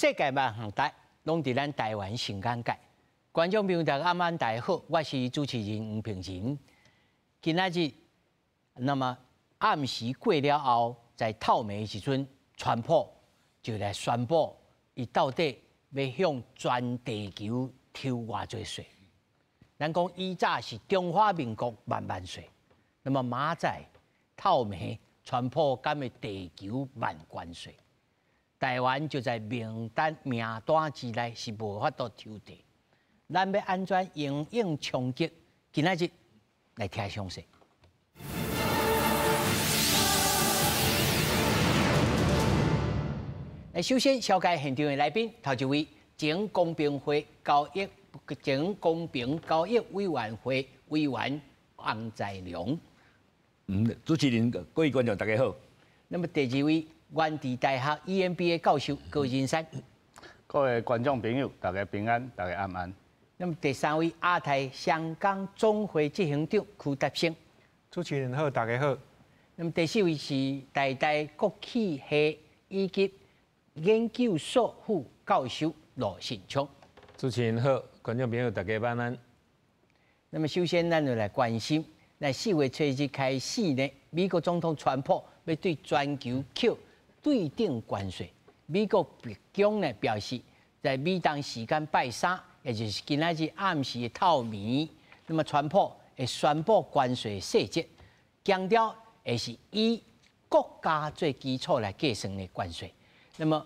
世界萬項代攏佇咱台灣上簡介。觀眾朋友大家暗安大家好，我是主持人黃平仁。今仔日，那麼暗時過了後，在透暝時陣，川普就來宣布，伊到底欲向全地球抽偌濟稅。咱講以早是中華民國萬萬歲，那麼明仔透暝，川普敢會地球萬關稅？台灣就在名單之內是無法度抽地。咱欲按怎因應衝擊？今仔日來聽詳細。來，首先紹介現場的來賓，頭一位前公平會交易前公平交易委員會委員洪在良。主持人、各位觀眾大家好。那麼第二位元智大學 EMBA 教授高仁山。各位觀眾朋友，大家平安，大家安安。那麼第三位亞太商工總會執行長區達勝。主持人好，大家好。那麼第四位是台大國企系以及研究所副教授羅信聰。主持人好，觀眾朋友大家晚安。那麼首先，咱就來關心，來4月初一開始呢，美國總統川普欲對全球課對等關稅。美國白宮呢表示，在美東時間拜三，也就是今仔日暗時的透暝，那麼川普會宣布關稅細節，強調會是以國家做基礎來計算的關稅。那麼，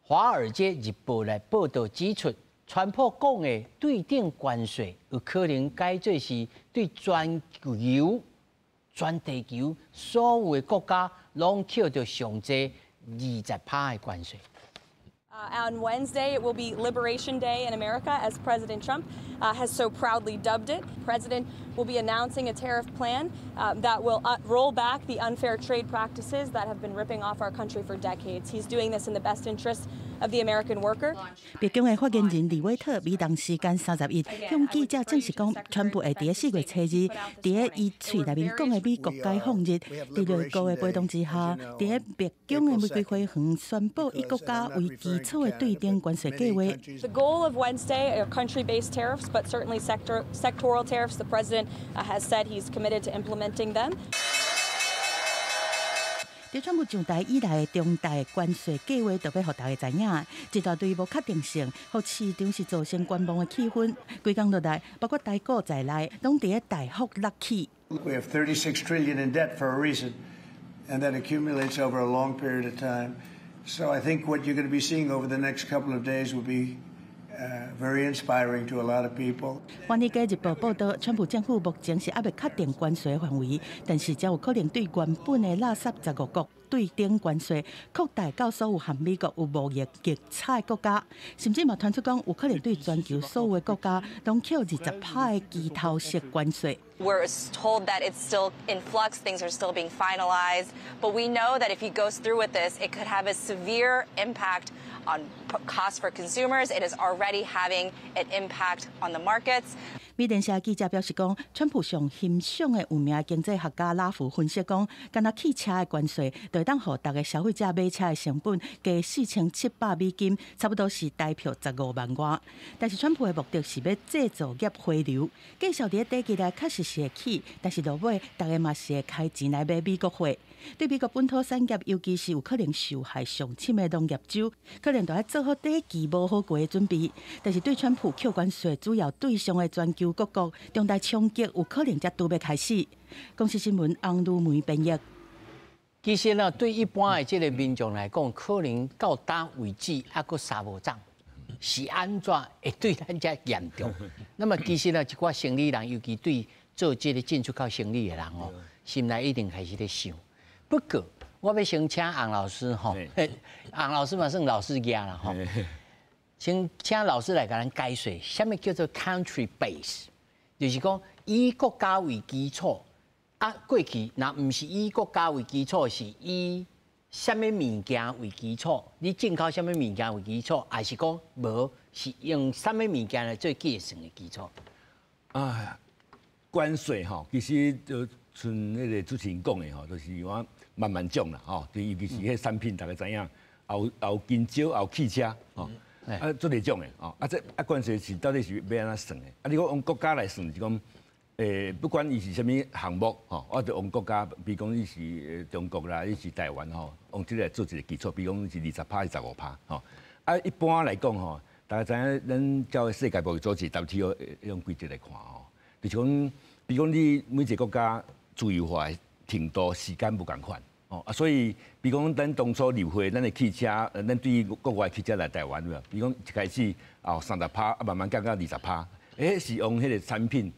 《華爾街日報》來報導指出，川普講的對等關稅有可能解做是對全球、全地球所有的國家攏課著上濟20%的關稅。 On Wednesday, it will be Liberation Day in America, as President Trump has so proudly dubbed it. President will be announcing a tariff plan that will roll back the unfair trade practices that have been ripping off our country for decades. He's doing this in the best interest of the American worker. 白宮的發言人李威特美東時間31向記者證實講，川普會佇4月初二，佇伊喙內面講的美國解放日，佇內閣的陪同之下，佇白宮的玫瑰花園宣布以國家為基礎的對等關稅計劃。 The goal of Wednesday are country-based tariffs, but certainly sectoral tariffs. The president has said he's committed to implementing them. 佇川普上台以來的重大關稅計劃，就欲予大家知影，一大堆無確定性，予市場是造成觀望的氣氛。規工落來，包括台股在內，攏佇咧大幅落去。 We have 36 trillion in debt for a reason, and that accumulates over a long period of time. So I think what you're going to be seeing over the next couple of days will be very inspiring to a lot of people. 華爾街日報報導，川普政府目前是猶未確定關稅範圍，但是才有可能對原本的垃圾15國對等關稅擴大到所有和美國有貿易逆差的國家，甚至嘛傳出講有可能對全球所有的國家攏課20%的拳頭式關稅。 We're told that it's still in flux, things are still being finalized, but we know that if he goes through with this, it could have a severe impact on costs for consumers. It is already having an impact on the markets. 美聯社記者表示講，川普上欣賞的有名經濟學家拉夫分析講，干焦汽車的關稅，就會當予逐個消費者買車的成本加4700美金，差不多是台票15萬外。但是川普的目的是欲製造業回流，繼續佇咧短期內確實是會起，但是落尾逐家嘛是會開錢來買美國貨。對美國本土產業，尤其是有可能受害上深的農業州，可能都愛做好短期無好過的準備。但是對川普課關稅主要對象的全球各國，重大衝擊有可能才拄欲開始。公視新聞翁如梅編譯。其實呢，對一般的這個民眾來講，可能到今為止猶閣捎無總，是按怎會對咱遮嚴重？那麼其實呢，一寡生理人，尤其對做這個進出口生意的人哦，心內一定開始咧想。不過，我欲先請洪老師吼，洪老師嘛算老師家啦吼，先請老師來共咱解說，啥物叫做 country base，就是講以國家為基礎。啊，過去若毋是以國家為基礎，是以啥物物件為基礎？你進口啥物物件為基礎，還是講無是用啥物物件來做計算的基礎？啊，關稅吼，其實就像彼個主持人講的吼，就是講萬萬種啦吼，就尤其是彼產品，大家知影。也有金蕉，也有汽車，吼，啊，足濟種的，哦，啊，這啊關稅是到底是欲按怎算的？啊，你講用國家來算，是講，不管伊是啥物項目，吼，我就用國家，比如講你是中國啦，你是台灣吼，用這個來做一個基礎，比如講是20趴，25趴，吼，啊，一般來講吼，大家知影，咱照世界貿易組織 WTO 彼種規則來看吼，就是講，比如講你每一個國家自由化的程度、時間無仝款，哦啊，所以比如講咱當初入會，咱的汽車，咱對國外汽車來台灣對無？比如講一開始哦30趴，啊慢慢降到20趴，是用彼個產品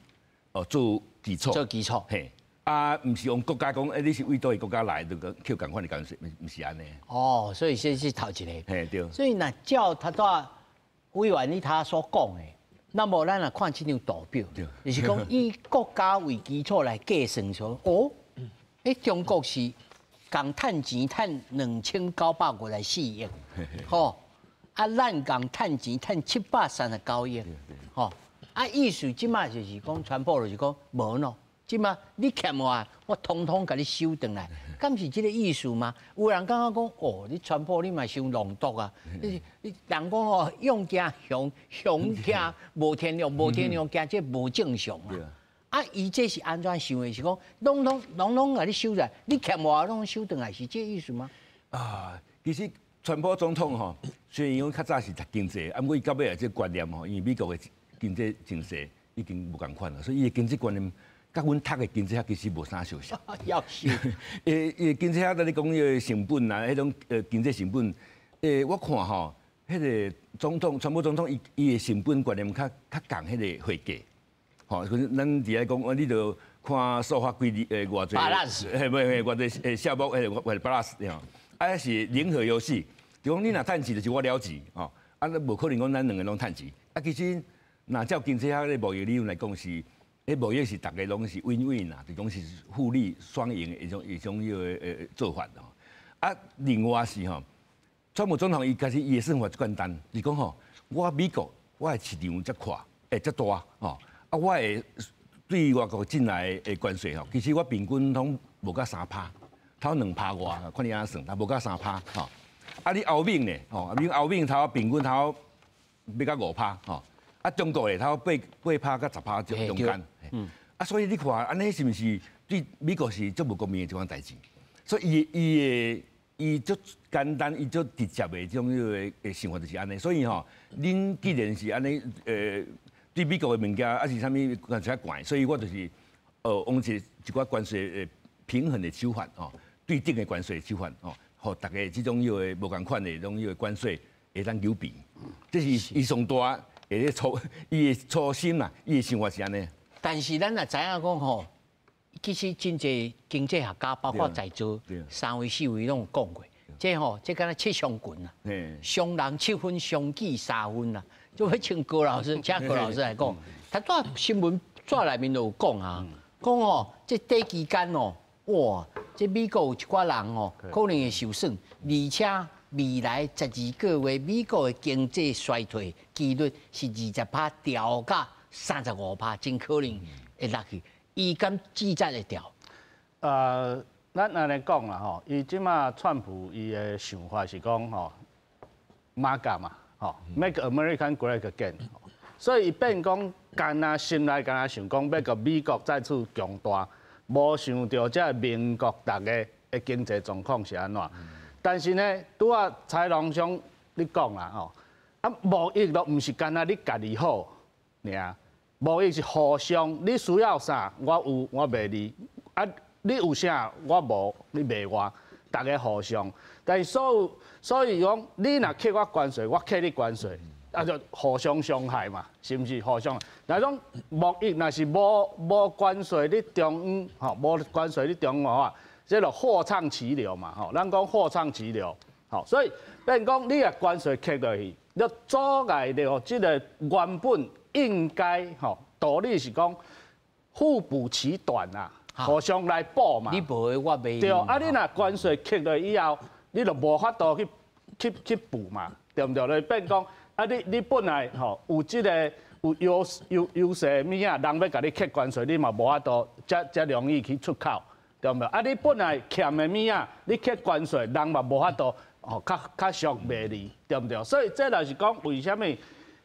哦做基礎，做基礎，嘿，啊，毋是用國家講，你是為佗位國家來，就講扣仝款的關稅，毋是按呢。哦，所以這是頭一個。嘿對。所以若照頭拄委員你頭所講的，那麼咱來看這張圖表，就是講以國家為基礎來計算說，哦，中國是共趁錢趁2964億，吼，啊，咱共趁錢趁739億，吼，啊，意思這馬就是講，川普就是講無喏，這馬你欠我，我統統共你收轉來，敢是這個意思嗎？有人感覺講，哦，你川普你嘛傷浪毒啊！你人講哦，勇驚熊，熊驚無天良，無天良驚這無正常啊！啊，伊這是按怎想的？是講，攏攏攏攏共你收來，你欠我攏收轉來，是這個意思嗎？啊，其實川普總統吼，雖然講較早是讀經濟，啊，毋過伊到尾仔這個觀念吼，因為美國的經濟情勢已經無仝款啦，所以伊的經濟觀念。佮阮讀的經濟學其實無啥相像。要死！伊經濟學在咧講彼個成本啊，彼種經濟成本，我看吼，彼個總統，川普總統伊伊的成本觀念較較仝彼個會計，吼，咱佇遐講，你著看數學幾偌濟，嘿，袂袂，偌濟項目，彼個 balance 吼，啊是零和遊戲，就講你若趁錢就是我了錢，吼，啊，無可能講咱兩個攏趁錢，啊，其實若照經濟學咧貿易理論來講是。彼貿易是逐家攏是 win-win 啦，就講是互利雙贏的一種彼個做法吼。啊，另外是吼，川普總統伊其實伊的算法足簡單，是講吼，我美國我的市場遮闊，遮大吼，啊，我會對外國進來的關稅吼，其實我平均攏無到3趴，頭2趴外，看你按怎算，但無到三趴吼。啊，你歐盟呢？吼，你歐盟頭平均頭欲到5趴吼。啊，中國的頭8趴佮10趴中間，啊，所以你看，按呢是毋是對美國是足無公平的一款代誌？所以伊伊的伊足簡單，伊足直接的這種彼个的想法就是按呢。所以吼，恁既然是按呢，對美國的物件抑是啥物關稅較懸，所以我就是用一一寡關稅的平衡的手法吼，對等的關稅手法吼，予逐家這種彼个無仝款的這種彼個關稅會當扭平，這是伊上大。會咧初，伊的初心啦，伊的想法是按呢。但是咱若知影講吼，其實真濟經濟學家，包括在座三位四位攏有講過，這吼這敢若七傷拳啦，傷人7分，傷己3分啦。就欲請郭老師，請郭老師來講，頭拄新聞紙內面都有講啊，講吼這短期間哦，哇，這美國有一寡人哦，可能會受損，而且。未來12個月，美國的經濟衰退幾率是20趴，調到35趴，真可能會落去。伊敢志在會調？咱按呢講啦吼，伊這馬川普伊的想法是講吼，MAGA 嘛，吼，Make America Great Again，所以伊變講，干焦心內干焦想講欲共美國再次強大，無想著這民國逐家的經濟狀況是按怎。但是呢，拄仔蔡龍兄你講啦吼，啊貿易都毋是干焦你家己好爾，貿易是互相，你需要啥，我有我賣你，啊你有啥我無，你賣我，逐家互相。但是所有所以講，你若課我關稅，我課你關稅，啊就互相傷害嘛，是毋是？互相。若講貿易若是無關稅，你中央吼無關稅，你中央的話。這就貨暢其流嘛，吼，咱講貨暢其流，吼，所以變講你若關稅課落去，你阻礙著這個原本應該吼道理是講互補其短啊，互相來補嘛。你無的我袂。對，啊，你若關稅課落以後，你就無法度去補嘛，對毋對？就變講啊，你本來吼有這個有優勢物仔，人欲共你課關稅，你嘛無法度遮容易去出口。對毋對？啊，你本來欠的物仔，你課關稅，人嘛無法度吼較較俗賣利，對毋對？所以這就是講為啥物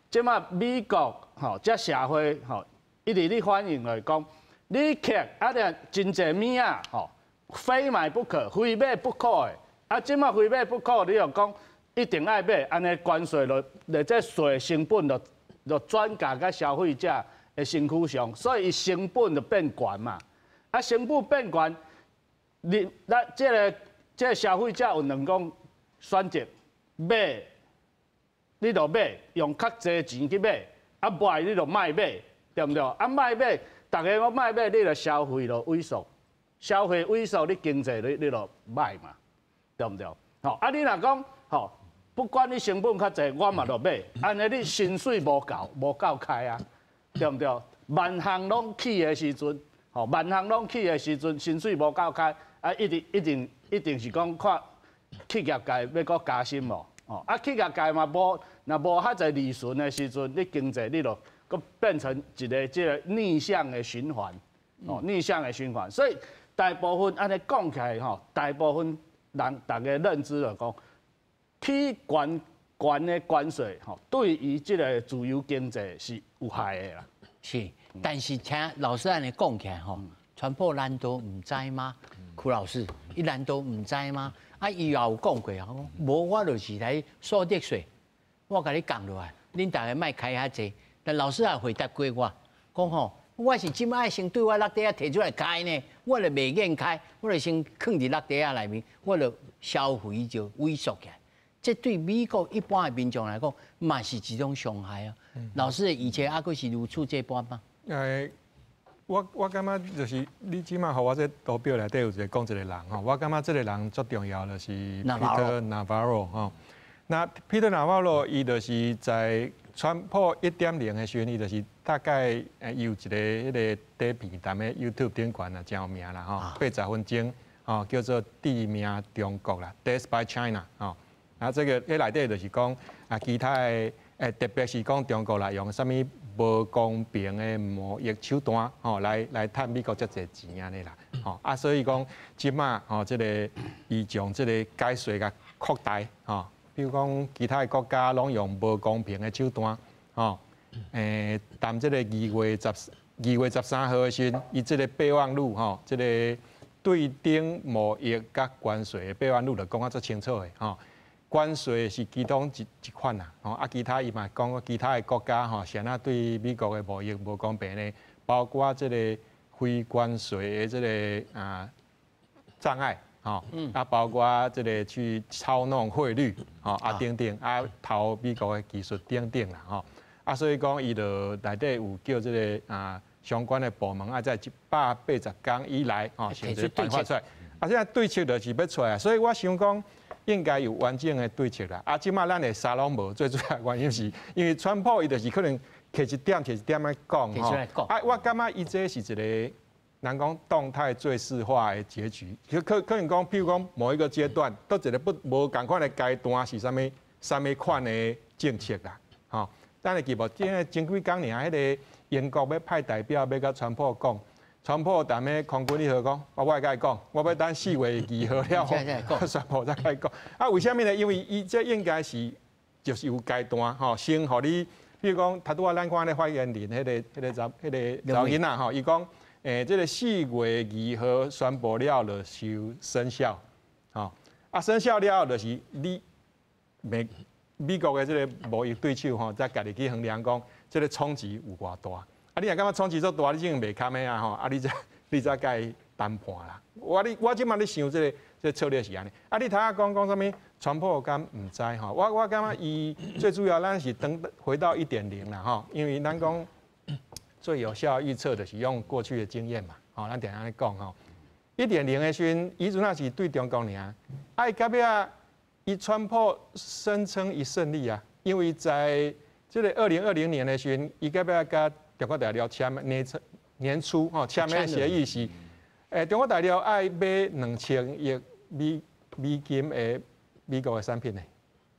這馬美國吼這社會吼一直咧反映來講，你客啊，咧真濟物仔吼，非買不可，非買不可的。啊，這馬非買不可，你又講一定愛買，按呢關稅就咧這稅成本就就轉嫁佮消費者的身軀上，所以伊成本就變懸嘛。啊，成本變懸，你咱這個消費者有兩種選擇，買，你就買，用較濟錢去買，啊，無你就莫買，對毋對？啊，莫買，逐家講莫買，你就消費就萎縮，消費萎縮，你經濟你就䆀嘛，對毋對？吼，啊，你若講吼，不管你成本較濟，我嘛著買，按呢你薪水無夠，無夠開啊，對毋對？萬項攏起的時陣，吼，萬項攏起的時陣，薪水無夠開，啊，一定一定一定是講看企業界欲閣加薪無？哦，啊，企業界嘛無，若無遐濟利潤的時陣，你經濟你就閣變成一個這個逆向的循環，哦，逆向的循環。所以大部分按呢講起來吼，大部分人逐家認知就講，起懸懸的關稅吼，對於這個自由經濟是有害的啦。是，但是聽老師按呢講起來吼，川普難道毋知嗎？柯老師，伊難道毋知嗎？啊，伊也有講過啊，無我就是來所得稅，我共你降落來，恁逐家莫開遐濟。但老師也回答過我，講吼，我是這擺先對我落袋仔提出來開呢，我就袂願開，我就先囥佇落袋仔內面，我就消費就萎縮起來。這對美國一般的民眾來講，嘛是一種傷害啊。老師的預測猶閣是如此這般嗎？我感覺就是你這馬予我這圖表內底有一個講一個人吼，我感覺這個人足重要，就是 Peter Navarro 吼。那 Peter Navarro 伊就是在川普1.0的時陣，伊就是大概有一個彼個短片踮咧 YouTube 頂懸啊，真有名啦吼，80分鐘吼，叫做致命中國啦，Death by China 吼。啊，這個彼內底就是講啊，其他的特別是講中國啦，用啥物無公平的貿易手段吼，來趁美國遮濟錢按呢啦，吼啊，所以講這馬吼，這個伊將這個解稅共擴大吼，比如講其他的國家攏用無公平的手段吼，談這個2月13號的時陣，伊這個備忘錄吼，這個對等貿易佮關稅的備忘錄就講啊足清楚的吼。關稅是其中一款啦，吼啊，其他伊嘛講其他的國家吼，是按怎對美國的貿易無公平呢？包括這個非關稅的這個啊障礙，吼，啊，包括這個去操弄匯率，吼啊等等，啊偷美國的技術等等啦，吼啊，所以講伊就內底有叫這個啊相關的部門啊，在180天以內，吼，想一個辦法出來。啊，現在對策就是欲出來，所以我想講，應該有完整的對策啦。啊，這馬咱的啥攏無，最主要原因是因為川普伊就是可能提一點提一點仔講吼。啊，我感覺伊這是一個人講動態最適化的結局。可能講，譬如講某一個階段，佗一個不無仝款的階段是啥物啥物款的政策啦，吼。等下記無？這前幾工爾，彼個英國欲派代表欲共川普講。川普踮咧空軍一號講，我會共伊講，我欲等4月2號了後，宣布才共伊講。啊，為啥物呢？因為伊這應該是就是有階段吼，先予你，比如講，頭拄仔咱看咧發言人，彼個查某囡仔吼，伊講，這個4月2號宣布了就生效，吼，啊生效了後就是你美國的這個貿易對手吼，再家己去衡量講，這個衝擊有偌大。啊！你若感覺衝擊足大，你這種袂堪的啊吼！啊，你才共伊談判啦。我這馬咧想這個策略是按呢。啊，你頭仔講講啥物？川普敢毋知吼？我感覺伊最主要，咱是等回到1.0啦吼。因為咱講最有效預測就是用過去的經驗嘛。吼，咱定定咧講吼。一點零的時陣，伊陣仔是對中國爾。啊，伊到尾仔，伊川普聲稱伊勝利啊，因為在這個2020年的時陣，伊到尾仔共中國大陸簽年初年初吼簽的協議是，中國大陸愛買2000億美金的美國的產品呢，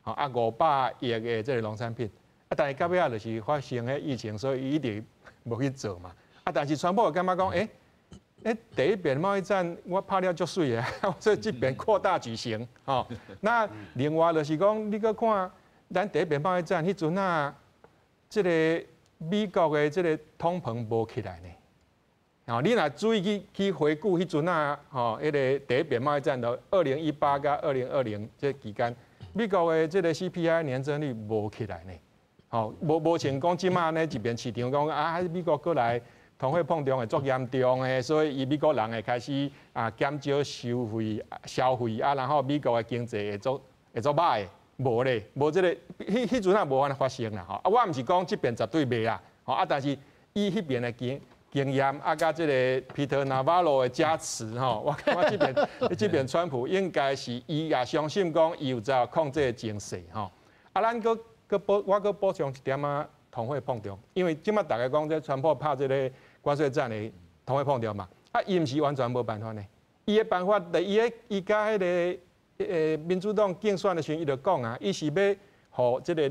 吼啊500億的這個農產品，啊但是到尾仔就是發生彼疫情，所以伊一直無去做嘛。啊但是川普感覺講，欸，第一遍貿易戰我拍了足媠的，所以這遍擴大舉行。吼，那另外就是講，你閣看咱第一遍貿易戰彼陣啊，這個美國的這個通膨無起來呢。吼，你若注意去回顧彼陣啊，吼，彼個第一遍貿易戰的2018佮2020這期間，美國的這個 CPI 年增率無起來呢。吼，無像講這馬呢一邊市場講啊，美國過來通貨膨脹會足嚴重的，所以伊美國人會開始啊減少消費啊，然後美國的經濟會足䆀的，無咧，無這個，彼陣也無按呢發生啦，吼。啊，我毋是講這邊絕對袂啦，吼啊，但是以彼邊的經驗啊，佮這個 Peter Navarro 的加持吼，我感覺這邊川普應該是伊也相信講伊有在控制情勢吼。啊，咱閣閣補，我閣補充一點仔通貨膨脹，因為這馬逐家講這川普拍這個關稅戰的通貨膨脹嘛，啊，伊毋是完全無辦法呢。伊的辦法，第伊的伊佮彼個民主黨競選的時陣，伊就講啊，伊是欲予這個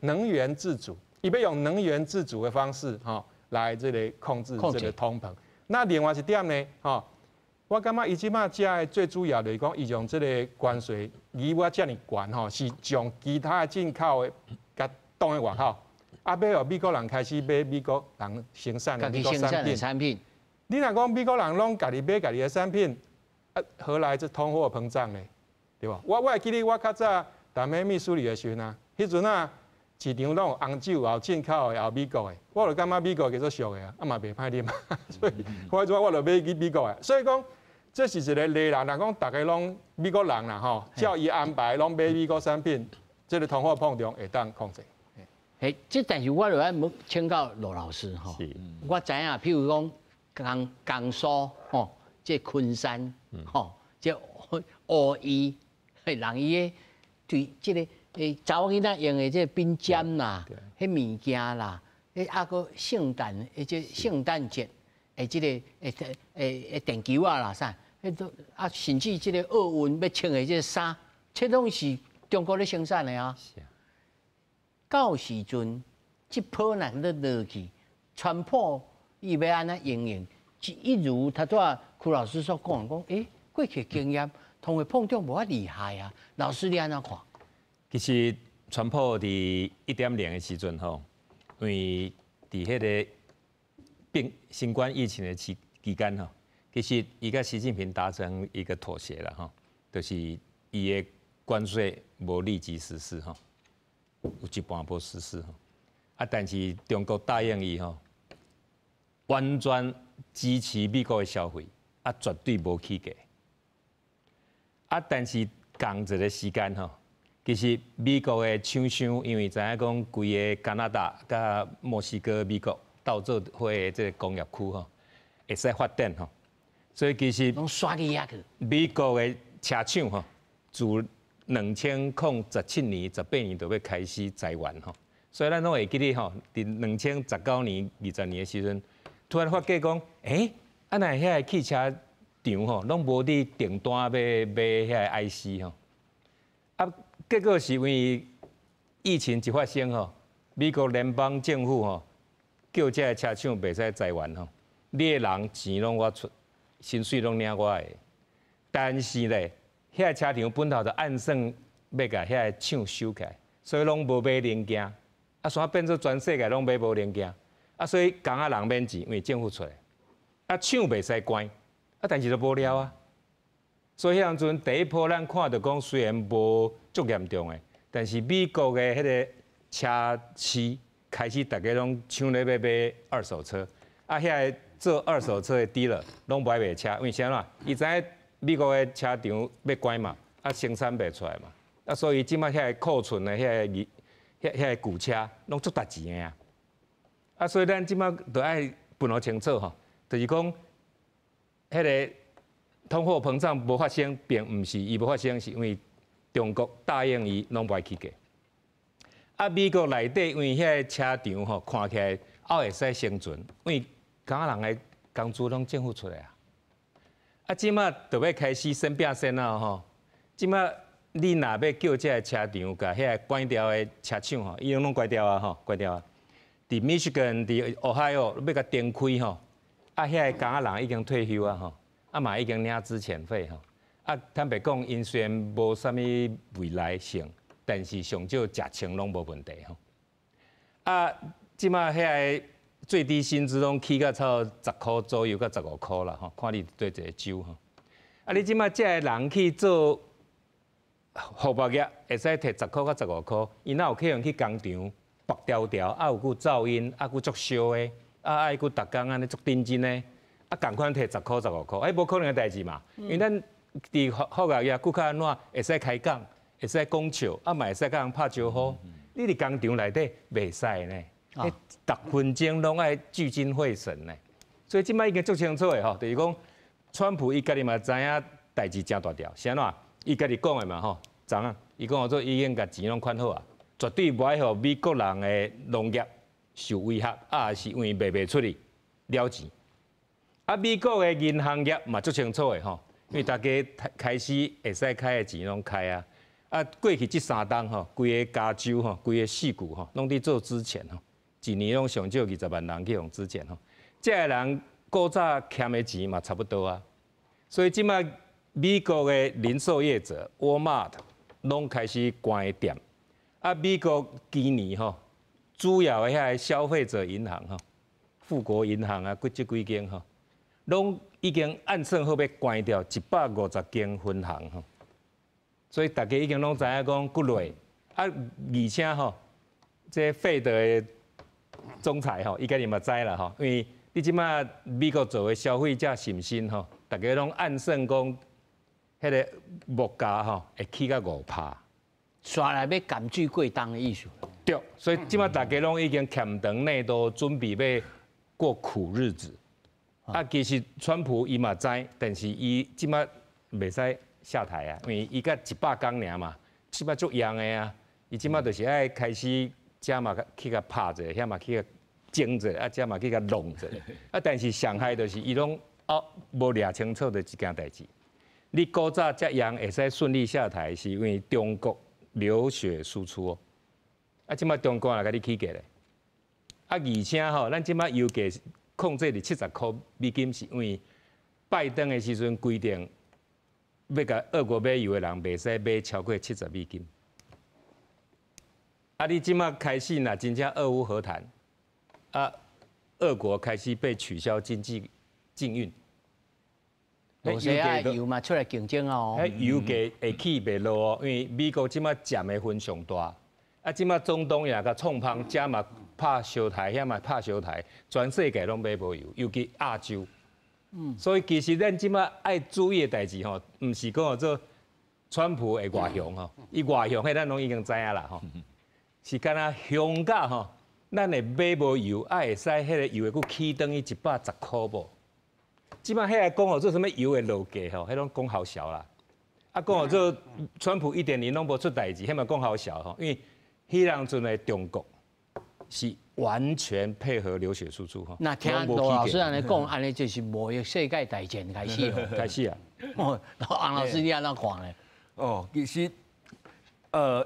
能源自主，伊欲用能源自主的方式吼，來這個控制這個通膨。那另外一點呢，吼，我感覺伊這馬遮的最主要就是講，伊用這個關稅，以我遮爾懸吼，是將其他的進口的共擋佇外口，啊，欲予美國人開始買美國人生產的美國產品。產品。你若講美國人攏家己買家己的產品，啊，何來這通貨膨脹呢？對無？我會記得我較早踮咧密蘇里的時陣啊，彼陣啊，市場攏有紅酒，有進口的，有美國的，我就感覺美國叫做俗的啊，啊嘛袂歹啉，所以我陣我就買去美國的。所以講，這是一個例啦。若講逐家攏美國人啦，吼，照伊安排攏買美國產品，這個通貨膨脹會當控制。嘿，這但是我就愛請教羅老師吼，我知影，譬如講江蘇吼，這昆山吼，這烏衣，人伊的對這個查某囡仔用的這個鬢針啦，彼物件啦，彼啊閣聖誕，這聖誕節，這個電球仔啦啥，彼都啊，甚至這個奧運欲穿的這個衫，這攏是中國咧生產的啊。到時陣，這波若咧落去，川普伊欲按怎應用？一如頭拄仔柯老師所講，講過去經驗，通貨膨脹無遐厲害啊。老師你按怎看？其實川普佇1.0的時陣吼，因為佇彼個病新冠疫情的期間吼，其實伊佮習近平達成一個妥協啦吼，就是伊的關稅無立即實施吼，有一半無實施吼，啊，但是中國答應伊吼，完全支持美國的消費，啊，絕對無起價。啊，但是仝一個時間吼，其實美國的廠商因為知影講規个加拿大佮墨西哥、美國鬥做伙的這個工業區吼，會使發展吼，所以其實攏徙去遐去。美國的車廠吼，自2017年、18年就欲開始裁員吼，所以咱攏會記得吼，佇2019年、20年的時陣，突然發覺講，欸，啊哪會遐个汽車廠吼，攏無佇訂單欲買遐个 IC 吼，啊，結果是因為疫情一發生吼，美國聯邦政府吼，叫這个車廠袂使裁員吼，你的人錢攏我出，薪水攏領我的，但是咧，遐个車廠本頭就按算欲共遐个廠收起來，所以攏無買零件，啊，煞變做全世界攏買無零件，啊，所以工仔人免錢，因為政府出的，啊，廠袂使關，啊，但是就無了啊，所以彼當陣第一波咱看著講雖然無足嚴重的，但是美國的彼個車市開始逐家攏搶咧欲買二手車，啊，遐个做二手車的 dealer 攏無愛賣車，因為啥物？伊知影美國的車廠欲關嘛，啊，生產袂出來嘛，啊，所以這馬遐個庫存的遐個舊車攏足值錢的啊，啊，所以咱這馬就愛分予清楚吼，就是講，彼個通貨膨脹無發生，並毋是伊無發生，是因為中國答應伊攏無愛起價。啊，美國內底因為遐個車廠吼，看起來猶會使生存，因為工仔人的工資攏政府出的啊。啊，這馬就欲開始先拚先啊吼！這馬你若欲叫這個車廠共遐個關掉的車廠吼，伊攏關掉啊吼，關掉啊。佇 Michigan、佇 Ohio 欲共重開吼，啊，遐个工仔人已經退休啊吼，啊嘛已經領資遣費吼。啊，坦白講，𪜶雖然無啥物未來性，但是上少食穿攏無問題吼。啊，這馬遐个最低薪資攏起到差不多10箍左右，到15箍啦吼，看你佗一个州吼。啊，你這馬這个人去做服務業，會使提10箍到15箍，伊哪有可能去工廠縛條條，啊有閣噪音，啊閣足燒的，啊愛閣逐工按呢足認真的，啊仝款提10箍15箍，欸無可能的代誌嘛，因為咱佇服務業閣較按怎會使開講，會使講笑，啊嘛會使佮人拍招呼。你佇工廠內底袂使呢，欸，逐分鐘攏愛聚精會神呢。所以這擺已經足清楚的吼，就是講，川普伊家己嘛知影代誌誠大條，是按怎？伊家己講的嘛吼，知影？伊講做已經共錢攏款好啊，絕對無愛予美國人的農業受威脅，啊是因為賣袂出去了錢。啊，美國的銀行業嘛足清楚的吼，因為大家開始會使開的錢攏開啊。啊，過去這三冬吼，規个加州吼，規个矽谷吼，攏佇做資遣吼，一年攏上少20萬人去予資遣吼。這个人古早欠的錢嘛差不多啊，所以這擺美國的零售業者沃爾瑪攏開始關店。啊，美國今年吼，主要的遐个消費者銀行吼，富國銀行啊，這幾間吼，攏已經按算好欲關掉150間分行吼。所以大家已經攏知影講骨落啊，而且吼，這費德的總裁吼，伊家己嘛知啦吼，因為你這擺美國做的消費者信心吼，大家攏按算講，彼个物價吼會起到5趴，煞來欲鹹水過冬的意思。對，所以這擺大家攏已經欠長內都準備欲過苦日子。啊，其實川普伊嘛知，但是伊這擺袂使下台啊，因為伊才100工爾嘛，這擺足恙的啊，伊這擺就是愛開始，這嘛去共拍者，遐嘛去共整者，啊，這嘛去共弄者。啊，但是上害就是伊攏哦無掠清楚的一件代誌。你古早遮樣會使順利下台，是因為中國流血輸出哦。啊，這擺中國來共你起價咧。啊，而且吼，咱這擺油價控制佇70箍美金，是因為拜登的時陣規定，欲共俄國買油的人袂使買超過70美金。啊，你這擺開始若真正俄烏和談，啊，俄國開始被取消經濟禁運，俄羅斯油嘛出來競爭哦。油價會起袂落哦，因為美國這擺佔的份上大，啊，這擺中東也共創芳，這嘛拍燒台，遐嘛拍燒台，全世界攏買無油，尤其亞洲。所以其實咱這擺愛注意的代誌吼，毋是講做川普會偌雄吼，伊偌雄，彼咱攏已經知影啦吼。是敢若香港吼，咱會買無油，啊會使彼个油會閣起轉去110箍無？這擺彼个講號做啥物油會落價吼，彼攏講好笑啦。啊，講號做川普1.0攏無出代誌，彼嘛講好笑吼，因為彼當陣的中國是完全配合流血輸出吼。那聽羅老師按呢講，按呢就是貿易世界大戰開始咯。開始啊！哦，洪老師你按怎看呢？哦，其實。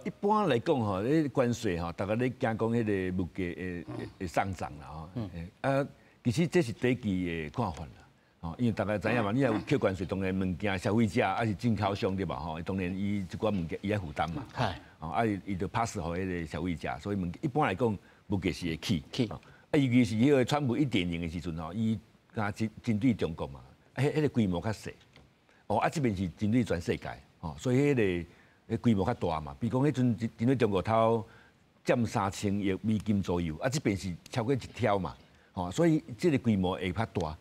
一般來講吼，咧關稅吼，大家咧驚講彼个物價會上漲啦吼。啊，其實這是短期的看法啦。吼，因為大家知影嘛，你若有扣關稅，當然物件消費者抑是進口商對吧？吼，當然伊這寡物件伊愛負擔嘛。哦，啊伊伊就 pass 予彼个消費者，所以物一般來講物價是會起。起。啊，尤其是彼个川普1.0的時陣吼，伊敢針對中國嘛，啊，彼个規模較細。哦，啊，這邊是針對全世界，吼，所以彼个規模較大嘛，比如講彼陣針對中國頭佔3000億美金左右，啊，這邊是超過一兆嘛，吼，所以這个規模會較大，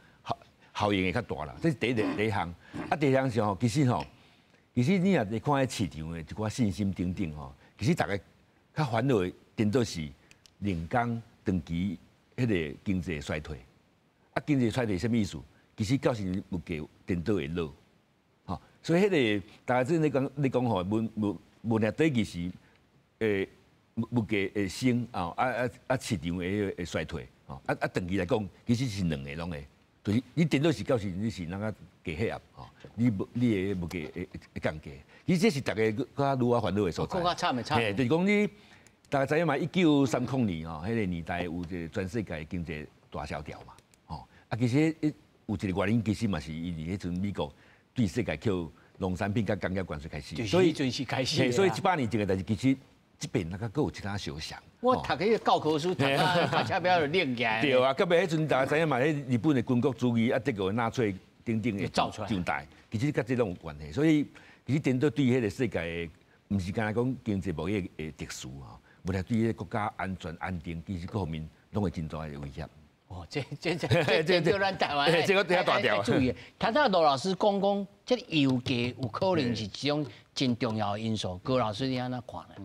效應會較大啦。這是第一個第一項，啊，第二項是吼，其實吼，其實你若看彼市場的一寡信心等等吼，其實逐家較煩惱的，顛倒是兩工長期彼个經濟衰退，啊，經濟衰退啥物意思？其實到時物價顛倒會落。所以彼个，大家這咧講，你講吼，無無無爾短期是，物價會升啊啊啊市場會衰退，吼啊啊長期來講，其實是兩个攏會，就是你顛倒是到時你是那個低血壓吼，你無你的物價會降低，其實這是逐家較愈較煩惱的所在。閣較慘的慘。嘿，就是講你大家知影嘛？1930年吼，彼个年代有一個全世界經濟大蕭條嘛，吼啊，其實有一個原因，其實嘛是因為彼陣美國對世界扣農產品佮工業關稅開始，所以陣時開始。所以100年前的代誌，其實這邊那個閣有其他相像。我讀彼個教科書，讀啊讀車表就冷起來。對啊，特別彼陣大家知影嘛，彼日本的軍國主義啊，德國的納粹等等的上台，其實佮這攏有關係。所以其實顛倒對彼個世界，毋是干焦講經濟貿易的特殊吼，無論對彼個國家安全安定，其實各方面攏會真大的威脅。哦，這叫咱台灣這個比較大條。注意，頭先羅老師講講，這個油價有可能是一種真重要的因素。高老師你按怎看呢？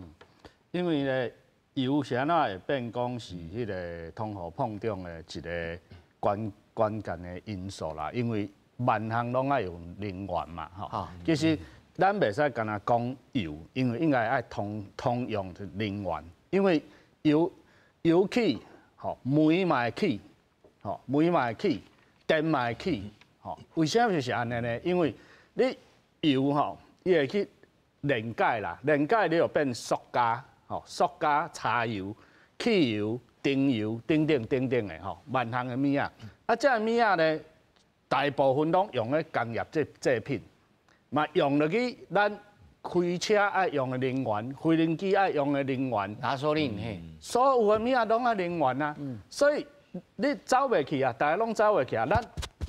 因為咧，油是按怎會變講是彼個通貨膨脹的一個關鍵的因素啦。因為萬項攏愛用能源嘛，吼。其實咱袂使干焦講油，因為應該愛通用的能源，因為油起，吼，煤嘛會起，吼，煤嘛會起，電嘛會起，吼。為啥物是按呢呢？因為你油吼，伊會去裂解啦，裂解你就變塑膠，吼，塑膠、柴油、汽油、燈油等等等等的吼，萬項的物仔。啊，這个物仔呢，大部分攏用咧工業製品，嘛用落去咱開車愛用的能源，飛行機愛用的能源，拉索林嘿，所有的物仔攏愛能源啊。所以你走袂去啊，大家攏走袂去啊。咱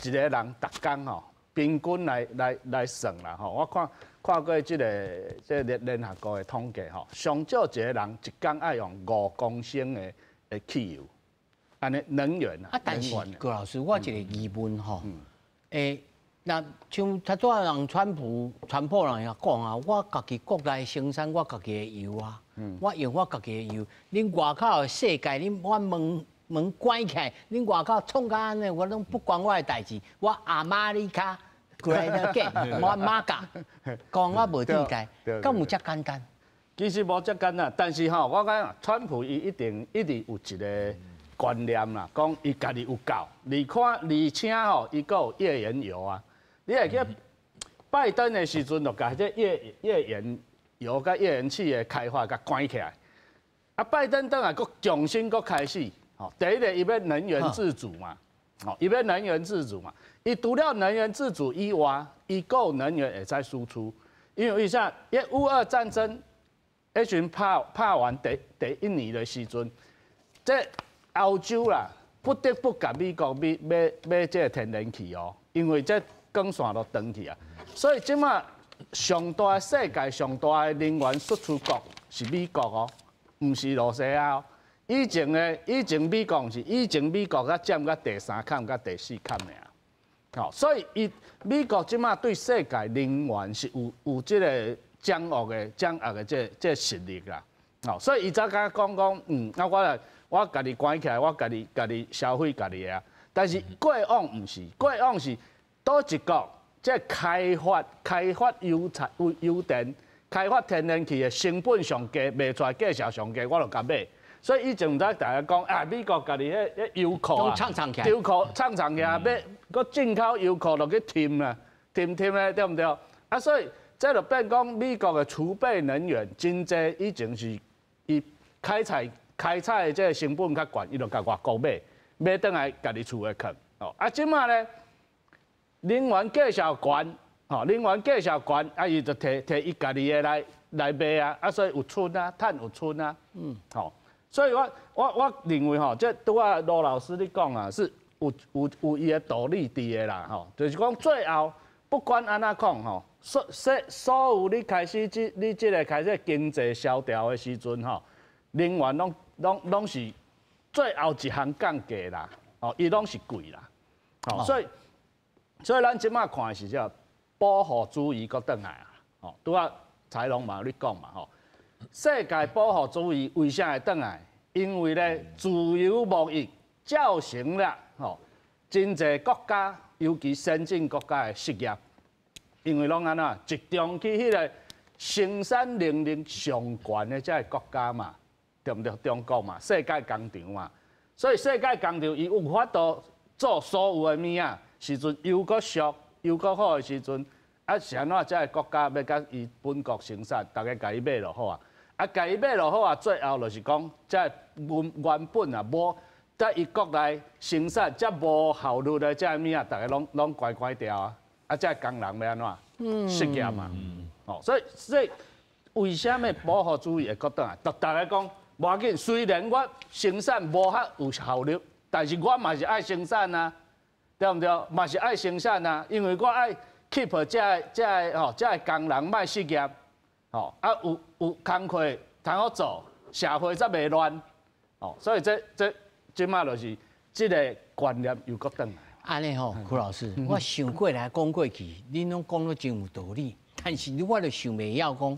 一個人逐工吼，平均來算啦吼，我看過這個聯合國的統計吼，上少一個人一工愛用5公升的汽油，按呢能源啊。啊，但是高老師，我一個疑問吼，那像頭拄仔人川普人也講啊，我家己國內生產我家己的油啊，我用我家己的油，恁外口的世界，恁我門關起來，恁外口創甲按呢，我攏不關我的代誌，我 America great again，我 MAGA，講我無替代，敢有遮簡單？其實無遮簡單，但是吼，我感覺川普伊一定一直有一個觀念啦，講伊家己有夠，而看而且吼，伊閣有頁岩油啊。你會記拜登的時陣，就共這頁岩油佮頁岩氣的開發共關起來。啊，拜登轉來閣重新閣開始，吼，第一個伊欲能源自主嘛，吼，伊欲能源自主嘛。伊除了能源自主以外，伊閣有能源會使輸出。因為為啥？伊烏俄戰爭彼陣拍完第一年的時陣，這歐洲啦不得不共美國買這個天然氣哦，因為這管線都斷去啊。所以這馬上大世界上大的能源輸出國是美國哦，毋是羅西亞哦。以前美國是以前美國才佔甲第三崁佮第四崁爾。吼，所以伊美國這馬對世界能源是有這個掌握的這個實力啦。吼，所以伊才敢講講，啊我來我家己關起來，我家己消費家己的啊。但是過往毋是，過往是佗一國這開發油產油電、開發天然氣的成本上低，賣出來價錢上低，我就共買。所以以前毋知大家講啊，美國家己彼油庫啊，油庫藏藏起來，買閣進口油庫落去添啊，添添咧，對毋對？啊，所以這就變講美國的儲備能源真濟，以前是伊開採的這個成本較懸，伊就共外國買，買轉來家己厝的囥。哦，啊，這馬咧能源價數懸，吼，能源價數懸，啊，伊就提伊家己的來賣啊，啊，所以有剩啊，趁有剩啊，吼。所以我認為吼，這拄仔羅老師你講啊，是有伊的道理佇的啦，吼，就是講最後不管按怎講吼，所有你開始這你這個開始經濟蕭條的時陣吼，能源攏是最後一項降價啦，吼，伊攏是貴啦，吼，所以咱這馬看的是啥？保護主義閣轉來啊，吼，拄仔柴龍嘛有咧講嘛，吼。世界保護主義為啥會轉來？因為咧自由貿易造成了吼真濟國家，尤其先進國家的失業，因為攏按怎集中去彼個生產能力上懸的這个國家嘛，對毋對？中國嘛，世界工廠嘛，所以世界工廠伊有法度做所有的物仔，時陣又閣俗又閣好的時陣，啊是按怎這个國家欲共伊本國生產，逐家共伊買就好啊。啊，共伊買就好啊，最後就是講，這原本啊，無，在伊國內生產遮無效率的這物仔，逐家攏關關掉啊！啊，這工人欲按怎？失業嘛。哦，所以為啥物保護主義會閣轉來？逐家講無要緊，雖然我生產無較有效率，但是我嘛是愛生產啊，對毋對？嘛是愛生產啊，因為我愛 keep 這吼這工人莫失業，吼啊有工課通好做，社會才袂亂，哦，所以這這馬就是這个觀念又閣轉來。按呢吼，柯老師，我想過來講過去，恁攏講得真有道理，但是我就想袂曉講，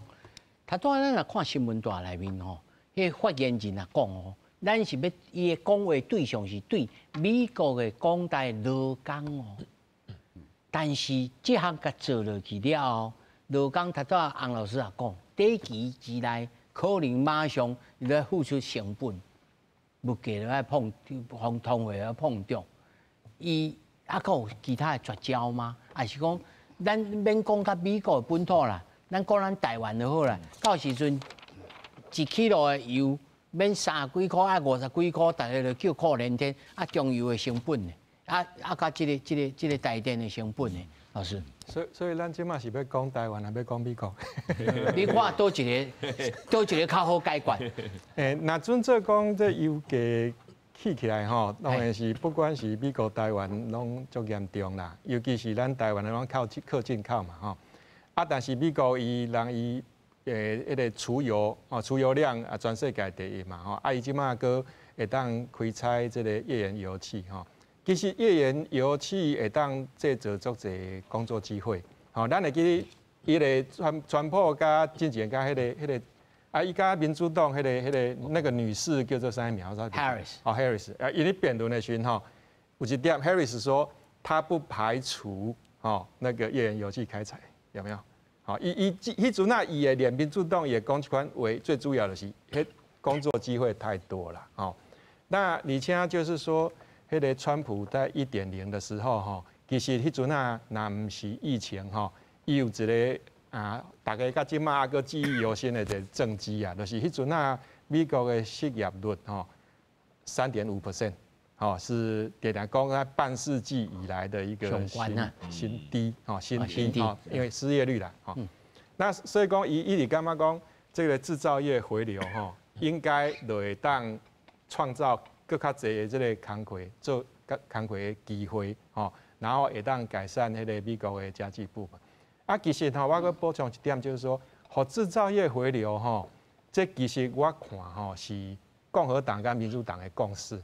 頭拄仔咱若看新聞台內面吼，彼個發言人啊講哦，咱是欲伊的講話對象是對美國的廣大勞工哦，但是這項共做落去了後，勞工頭拄仔洪老師也講，短期之內可能馬上來付出成本，物價就愛膨膨通貨要膨脹，伊猶閣有其他的絕招嗎？還是講咱免講較美國的本土啦，咱講咱台灣就好啦。到時陣一 kilo 的油免三十幾箍，愛50幾箍，逐家就叫苦連天。啊，中油的成本呢？啊，佮這個台電的成本呢？老師，所以咱這馬是欲講台灣，抑欲講美國？你看佗一个，佗一个較好解決？欸，若準做講這油價起起來吼，當然是不管是美國、台灣攏足嚴重啦。尤其是咱台灣的攏靠靠進口嘛吼。啊，但是美國伊人伊彼个儲油哦，儲油量啊，全世界第一嘛吼。啊，伊這馬閣會當開採這個頁岩油氣吼。其實頁岩油氣會當製造足濟工作機會。吼，咱會記彼个川普佮之前佮彼个啊，伊佮民主黨彼个那個女士叫做啥名？Harris。哦，Harris。啊，伊咧辯論的時陣吼，有一點 Harris 說他不排除吼那個頁岩油氣開採，有沒有？吼，伊伊彼陣啊，伊會連民主黨也講這款話，最主要的是，彼工作機會太多了，吼。那而且就是說，彼个川普在1.0的時候，吼，其實彼陣啊，若毋是疫情，吼，伊有一个啊，大家到這馬閣記憶猶新的一个政績啊，就是彼陣啊，美國的失業率吼3.5%，吼是定定講在半世紀以來的一個新低，吼新低，吼，因為失業率啦，吼。那所以講，伊一直感覺講，這個製造業回流，吼，應該就會當創造閣較濟的這个工課，做工課的機會，吼，然後會當改善彼个美國的經濟部分。啊，其實吼，我閣補充一點，就是說，予製造業回流，吼，這其實我看吼是共和黨佮民主黨的共識。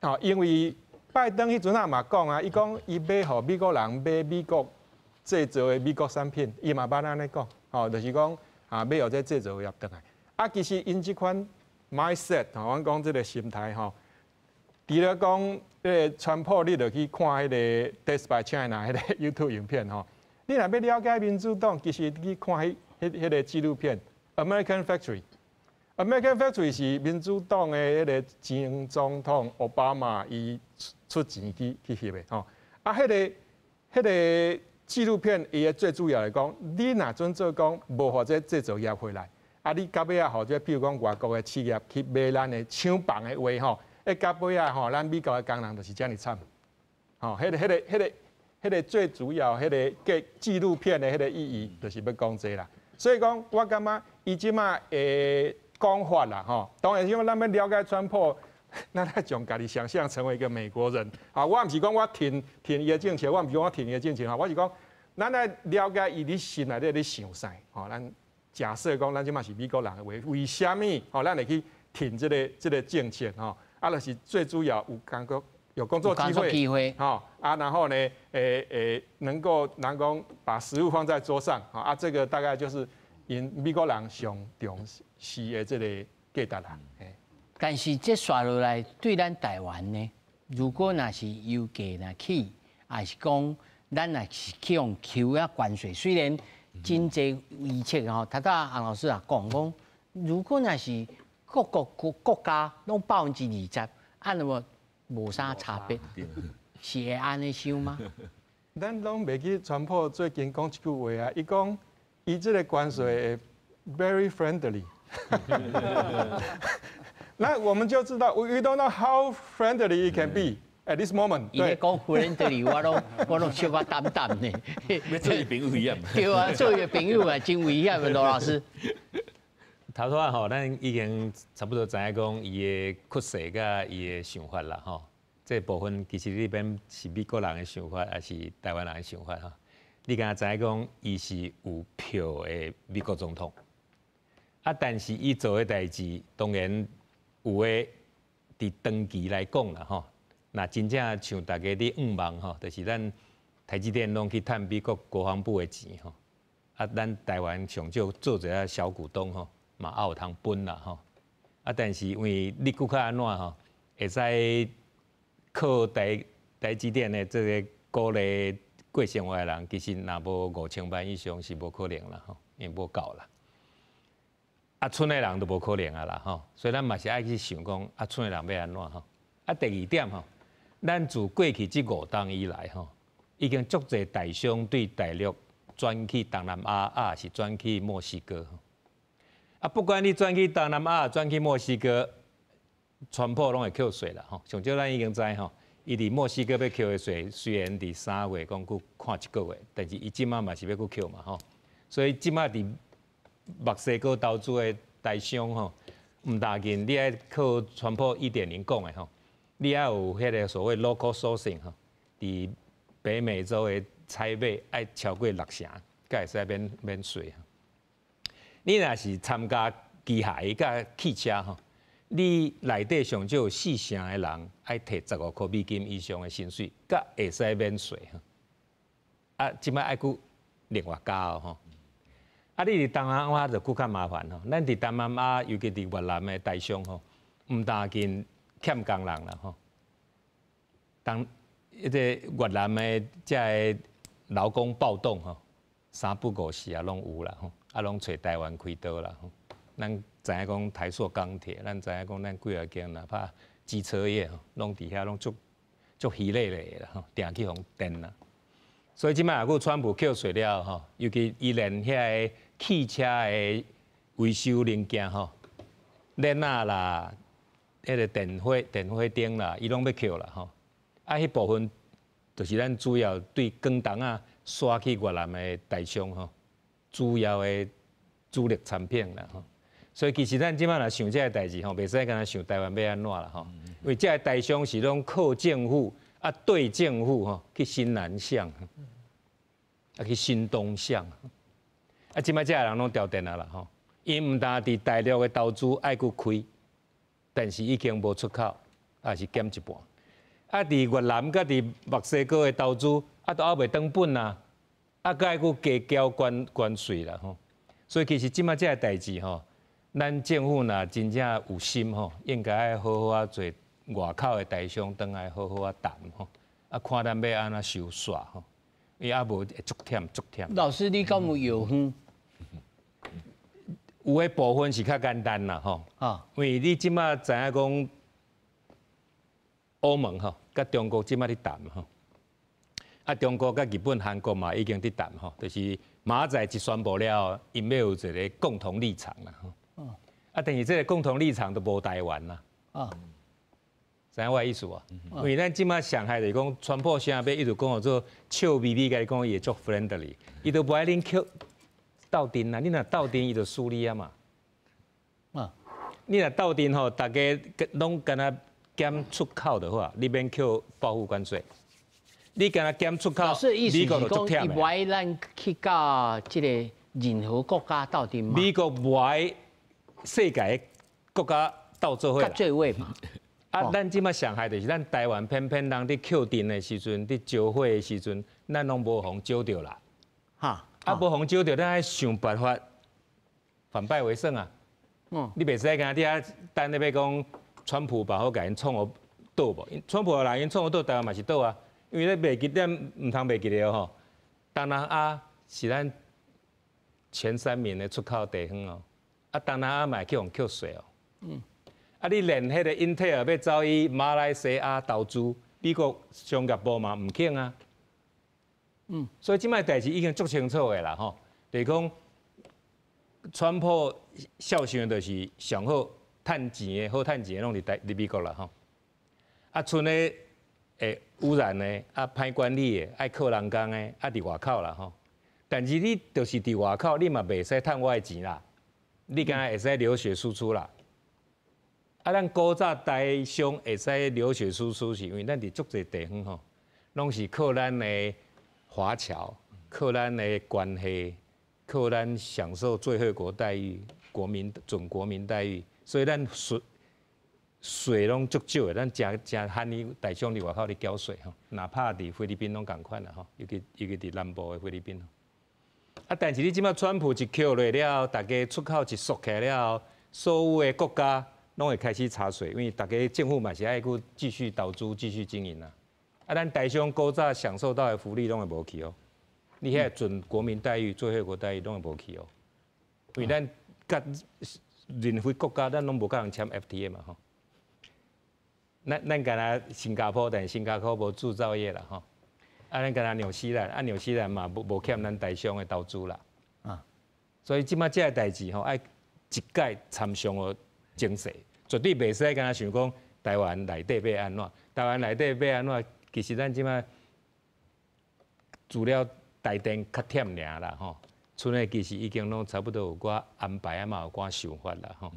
吼，因為拜登彼陣仔嘛講啊，伊講伊欲予美國人買美國製造的美國產品，伊嘛捌按呢講，吼，就是講啊，欲予這製造業轉來。啊，其實𪜶這款 mindset，吼，阮講這个心態吼，除了講彼个川普，你著去看彼个 Death by China 彼个 YouTube 影片吼。你若欲了解民主黨，其實去看彼个紀錄片《American Factory》。《American Factory》是民主黨的彼个前總統奧巴馬伊出錢去翕的吼。啊，彼个紀錄片伊的最主要來講，你若準做講無予這製造業回來，啊，你到尾仔予這譬如講外國的企業去買咱的廠房的話吼，欸，到尾仔吼，咱美國的工人就是遮爾慘。吼，彼个最主要，彼个紀錄片的彼个意義，就是欲講這啦。所以講，我感覺伊這馬的講法啦，吼，當然因為咱欲了解川普，咱愛將家己想象成為一個美國人。啊，我毋是講我挺挺伊的政策，我毋是講我挺伊的政策，吼，我是講，咱愛了解伊佇心內底咧想啥，吼，咱假設講咱這馬是美國人的話，為啥物吼，咱會去挺這個政策，吼？啊，就是最主要有感覺。有工作機會，吼啊，然後呢，能夠能夠把食物放在桌上，啊，這個大概就是𪜶美國人上重視的這個價值啦。但是這紲落來對咱台灣呢，如果若是油價若起，抑是講咱若是去予扣遐關稅，雖然真濟預測吼，頭拄仔洪老師也講講，如果若是各國家攏20%，按那麼無啥差別，是會按呢想嗎？咱攏袂記川普最近講一句話啊，伊講伊這个關稅會 very friendly。那我們就知道，we don't know how friendly it can be at this moment。伊咧講 friendly，我攏小可膽膽呢。欲做伊朋友危險。對啊，做伊朋友嘛，真危險的，羅老師。頭拄仔吼，咱已經差不多知影講伊的趨勢佮伊的想法啦吼。這部分其實你免是美國人的想法，抑是台灣人的想法吼。你敢知影講伊是有票的美國總統，啊，但是伊做的代誌當然有的佇長期來講啦吼。若真正像大家佇向望吼，就是咱台積電攏去趁美國國防部的錢吼，啊，咱台灣上少做一下小股東吼，嘛猶有通分啦吼。啊，但是因為你閣較按怎吼，會使靠台積電的這個股利過生活的人，其實若無5000萬以上是無可能啦吼，因為無夠啦。啊，賰的人就無可能啊啦吼，所以咱嘛是愛去想講，啊，賰的人欲按怎吼？啊，第二點吼，咱自過去這5冬以來吼，已經足濟台商對大陸轉去東南亞，啊，是轉去墨西哥。啊，不管你轉去東南亞，轉去墨西哥，川普攏會扣稅啦吼。上少咱已經知吼，伊佇墨西哥欲扣的稅，雖然佇3月講閣看一個月，但是伊這馬嘛是欲閣扣嘛吼。所以這馬佇墨西哥投資的台商吼，毋但僅你愛靠川普1.0講的吼，你愛有彼個所謂 local sourcing 吼，佇北美洲的採買愛超過6成，才會使免稅。你若是參加機械佮汽車吼，你內底上少有4成的人愛提15塊美金以上的薪水，才會使免稅。啊，這擺愛閣另外加哦吼。啊，你佇東南亞就閣較麻煩吼。咱佇東南亞，尤其佇越南的台商吼，毋但僅欠工人啦吼。當彼個越南的這个勞工暴動吼，三不五時啊攏有啦吼，啊攏揣台灣開刀啦吼。咱知影講台塑鋼鐵，咱知影講咱幾仔間哪怕機車業吼，攏佇遐攏足足虛咧咧的啦吼，定去予電啦。所以這擺若閣川普扣稅了吼，尤其伊連遐个汽車的維修零件吼，鏈仔啦，彼个電火燈啦，伊攏欲扣啦吼。啊，彼部分就是咱主要對廣東啊，徙去越南的台商吼，主要的主力產品啦吼。所以其實咱這擺若想這个代誌吼，袂使干焦想台灣欲按怎啦吼，因為這个台商是攏靠政府啊，對政府吼去新南向，啊去新東向，啊這擺這个人攏調電啊啦吼，𪜶毋但佇大陸的投資愛閣開，但是已經無出口，也是減一半。啊，佇越南佮佇墨西哥的投資，啊都猶未轉本啊，啊，閣愛閣加繳關稅啦吼。所以其實這擺這个代誌吼，咱政府若真正有心吼，應該愛好好啊做外口的台商，轉來好好啊談吼，啊看咱欲按怎收煞吼，伊啊無會足忝足忝。老師，你敢有藥方？有的部分是較簡單啦吼，因為你這擺知影講歐盟吼，佮中國這擺佇談吼，啊中國佮日本、韓國嘛已經佇談吼，就是明仔載一宣布了後，𪜶欲有一个共同立場啦吼。啊，但是這个共同立場都無台灣啦。知影我的意思無？因為咱這擺上害就是講，川普啥欲一直講做笑眯眯，共你講伊會足 friendly，伊都無愛恁去鬥陣啊！你若鬥陣，伊就輸你啊嘛。你若鬥陣吼，大家攏干焦減出口的話，你免扣報復關稅。你干焦減出口，美國就足忝。伊無愛咱去佮這個任何國家鬥陣嗎？美國無愛世界的國家鬥做伙。做伙嘛。啊，咱這擺上害就是咱台灣偏偏人佇扣陣的時陣，佇招火的時陣，咱攏無予招著啦。啊，無予招著，咱愛想辦法反敗為勝啊。你袂使干焦佇遐等咧欲講，川普把好共𪜶創予倒無？川普來𪜶創予倒，台灣嘛是倒啊。因為咧袂記，咱毋通袂記得吼。東南亞是咱前三名的出口地方哦。啊，東南亞嘛會去予扣稅哦。啊，你連彼个英特爾欲走去馬來西亞投資，美國商業部嘛毋肯啊。所以這擺代誌已經足清楚的啦吼，就是講，川普痟想就是上好，趁錢的好趁錢的攏佇美國啦吼。啊，賰咧會污染的，啊歹管理的，愛扣人工的，啊佇外口啦吼。但是你就是佇外口，你嘛袂使趁我的錢啦，你敢若會使流血輸出啦。啊，咱古早台商會使流血輸出，是因為咱佇足濟地方吼，攏是靠咱的華僑，靠咱的關係，靠咱享受最惠國待遇、國民準國民待遇，所以咱稅稅攏足少的，咱誠誠罕伊台商佇外口咧繳稅吼，哪怕佇菲律賓攏仝款啦吼，尤其佇南部的菲律賓。啊，但是你這擺川普一扣落了後，大家出口一縮起來了後，所有的國家攏會開始查稅，因為大家政府嘛是愛閣繼續投資、繼續經營啊。啊，咱台商古早享受到的福利攏會無去哦。你遐準國民待遇、最惠國待遇攏會無去哦。因為咱佮任何國家，咱攏無佮人簽 FTA 嘛吼。咱敢若新加坡，但是新加坡無製造業啦吼。啊，咱敢若紐西蘭，啊紐西蘭嘛無欠咱台商的投資啦。啊，所以這擺這个代誌吼，愛一概參詳予精細，絕對袂使敢若想講台灣內底欲按怎，台灣內底欲按怎，其實咱這擺除了台電較忝爾啦吼，賰的其實已經攏差不多有寡安排啊嘛，有寡想法啦吼。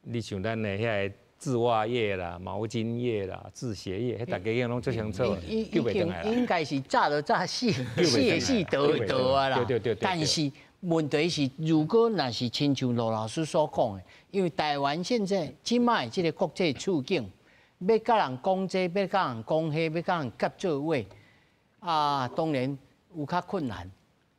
你像咱的遐个製襪業啦、毛巾業啦、製鞋業，彼大家已經攏足清楚，救袂轉來啦。應該是早就早死，死會死，倒會倒啊啦。對對對對。但是問題是，如果若是親像羅老師所講的，因為台灣現在這擺這個國際處境，欲佮人講這，欲佮人講彼，欲佮人合做伙，啊，當然有較困難，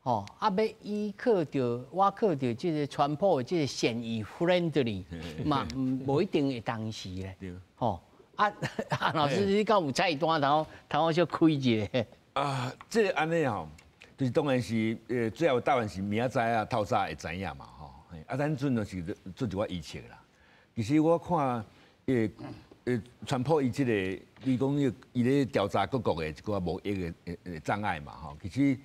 吼，啊，欲依靠著，倚靠著這個川普的這個善意 friendly，嘛，無一定會當時咧，吼，啊，啊，老師，你敢有菜單通通我小開一下？啊，這個按呢吼，就是當然是，最後答案是明仔載啊，透早會知影嘛，吼。啊，咱陣就是做一寡預測啦。其實我看，川普伊這個，伊講伊咧調查各國的一寡貿易的障礙嘛，吼。其實，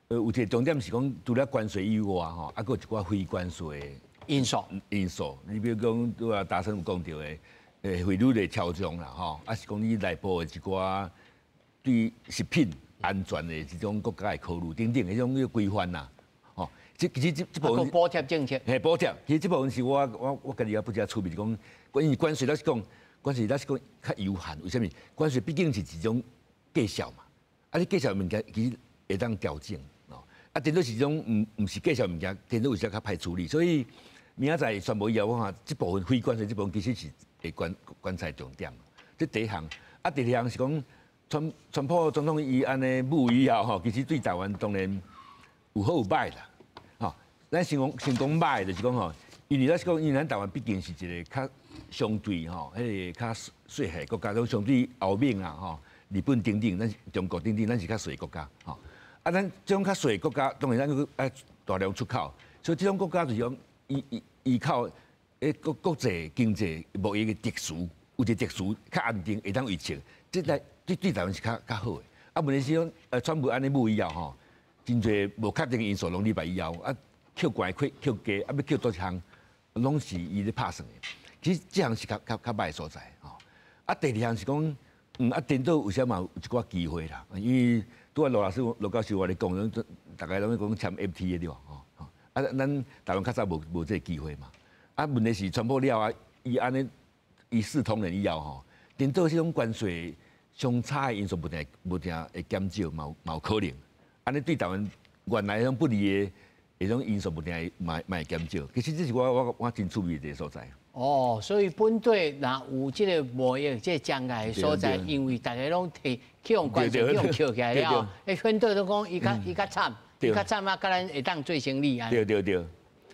有一個重點是講，除了關稅以外，吼，啊，閣有一寡非關稅的因素。因素，你比如講，拄仔大生有講著的，匯率的調整啦，吼，啊是講你內部的一寡對食品安全的這種國家的考慮等等，彼種規範啦，吼，這其實這部分補貼政策，嘿，補貼，其實這部分是我家己也不知趣味，是講關於關稅，咱是講關稅，咱是講較有限，為啥物？關稅畢竟是一種計數嘛，啊，你計數物件其實會當調整，哦，啊，顛倒是這種毋是計數物件，顛倒有時較歹處理，所以明仔載宣布以後，我看這部分非關稅這部分其實是會觀察重點。這第一項，啊，第二項是講。川普總統伊按呢舞以後吼，其實對台灣當然有好有歹啦，吼。咱先講歹，就是講吼，因為咱是講，因為咱台灣畢竟是一個較相對吼，彼個較細漢國家，攏相對歐美啊吼，日本等等，咱中國等等，咱是較細國家吼。啊，咱這種較細國家，當然咱愛大量出口，所以這種國家就是講依靠國際經濟貿易的秩序，有一個秩序較安定，會當維持，這來。對台灣是較好的，啊，問題是講，川普按呢舞以後吼，真濟無確定因素攏入來以後，啊，扣懸扣扣低，啊，欲扣佗一項，攏是伊咧拍算的。其實這項是較歹的所在，吼。啊，第二項是講，啊，顛倒有時嘛有一寡機會啦，因為拄仔羅老師、羅教授話咧講，大家攏咧講簽 FTA 對無？吼，啊，咱台灣較早無這个機會嘛。啊，問題是川普了啊，伊按呢一視同仁以後吼，顛倒這種關稅相差的因素無定會減少，嘛有可能。按呢對台灣原來彼種不利的彼種因素，無定會嘛會減少。其實這是我真趣味的一個所在。哦，所以本地若有這個貿易這個障礙的所在，因為大家攏提去予關稅去予扣起來了，反對都講伊較慘，伊較慘啊，佮咱會當做生意啊。對對對。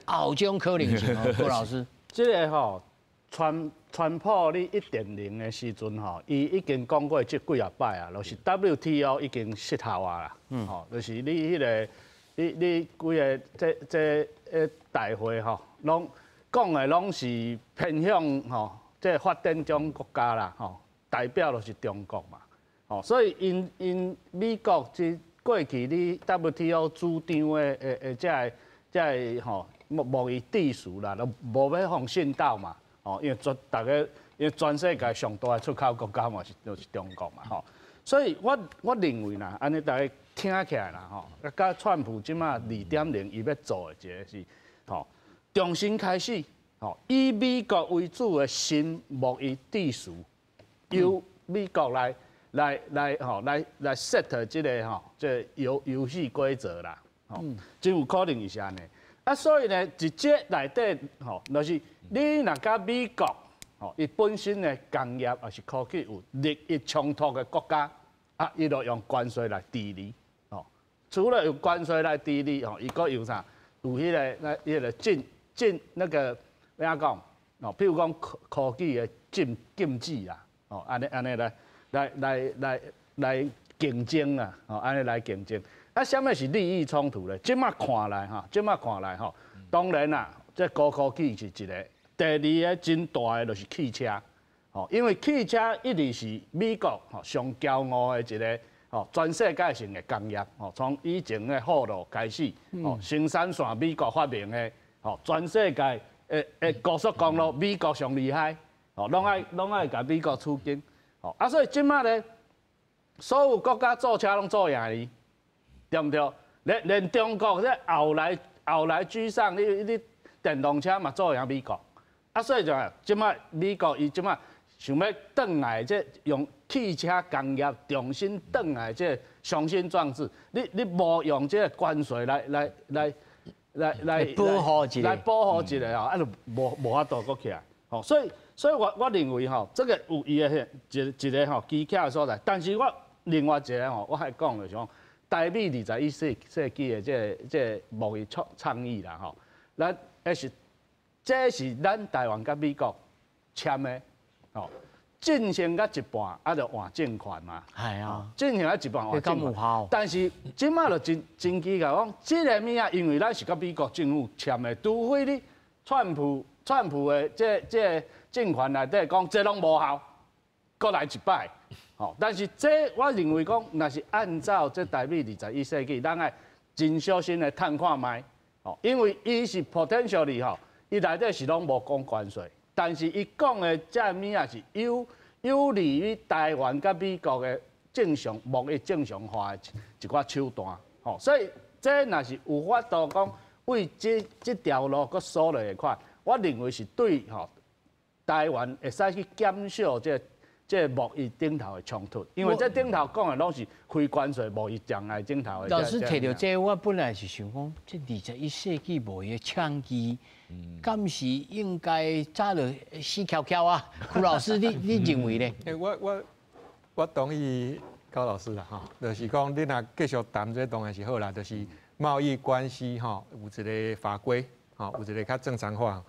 啊，有這種可能性哦，郭老師。這個吼，川普你1.0的時陣吼，伊已經講過這幾仔擺啊，就是 WTO 已經失效啊啦，吼，就是你彼個，你規个這大會吼，攏講的攏是偏向吼，這發展中國家啦，吼，代表就是中國嘛，吼，所以𪜶美國這過去你 WTO 主張的這个吼貿易秩序啦，都無欲予信到嘛。哦，因為全逐家，因為全世界上大的出口國家嘛是就是中國嘛，吼。所以我認為啦，按呢逐家聽起來啦，吼，啊，佮川普這馬2.0伊欲做的一个是，吼，重新開始，吼，以美國為主的新貿易秩序，由美國來吼來 set 這个吼，這个遊戲規則啦，吼，真有可能是按呢。啊，所以呢，佇這內底吼，就是你若佮美國吼，伊本身的工業抑是科技有利益衝突的國家，啊，伊就用關稅來治理，吼。除了用關稅來治理，吼，伊閣有啥？有彼个那彼个禁那個欲按怎講？哦，譬如講科技的禁止啦，哦，按呢按呢來競爭啊，哦，按呢來競爭。啊，啥物是利益衝突咧？這馬看來吼，這馬看來吼，當然啦，這高科技是一个，第二个真大的就是汽車，吼，因為汽車一直是美國吼上驕傲的一个吼全世界性的工業，吼，從以前的福特開始，吼，生產線美國發明的，吼，全世界的高速公路美國上厲害，吼，攏愛共美國取經，吼，啊，所以這馬咧，所有國家做車攏做贏伊。對毋對？連中國這後來居上，你電動車嘛做贏美國，啊，所以就這馬美國伊這馬想欲轉來，這用汽車工業重新轉來這雄心壯志，你無用這个關稅來保護一下，來保護一下吼，啊，就無法度閣起來，吼，所以我認為吼，這个有伊的一個吼技巧的所在，但是我另外一个吼，我愛講就是講，台美21世紀的這个貿易倡議啦，吼，咱彼是這是咱台灣佮美國簽的，吼，進行到一半，啊，就換政權嘛。係啊。進行到一半換政權。但是這馬就真奇怪，講這个物仔，因為咱是佮美國政府簽的，除非你川普的這个政權內底講這攏無效，閣來一擺。吼，但是這我認為講，若是按照這台美21世紀，咱愛真小心的探看覓，吼，因為伊是 potentially 吼，伊內底是攏無講關稅，但是伊講的這物仔是有利於台灣佮美國的正常貿易正常化的一寡手段，吼，所以這若是有法度講為這條路閣鎖落來看，我認為是對吼台灣會使去減少這個貿易頂頭的衝突，因為這頂頭講的攏是非關稅貿易障礙頂頭的。老師提著這個，我本來是想講，這21世紀貿易倡議，敢是應該早就死翹翹啊？邱老師，你認為呢？欸，我同意高老師啦，吼，就是講你若繼續談這當然是好啦，就是貿易關係吼有一個法規，吼有一個較正常化。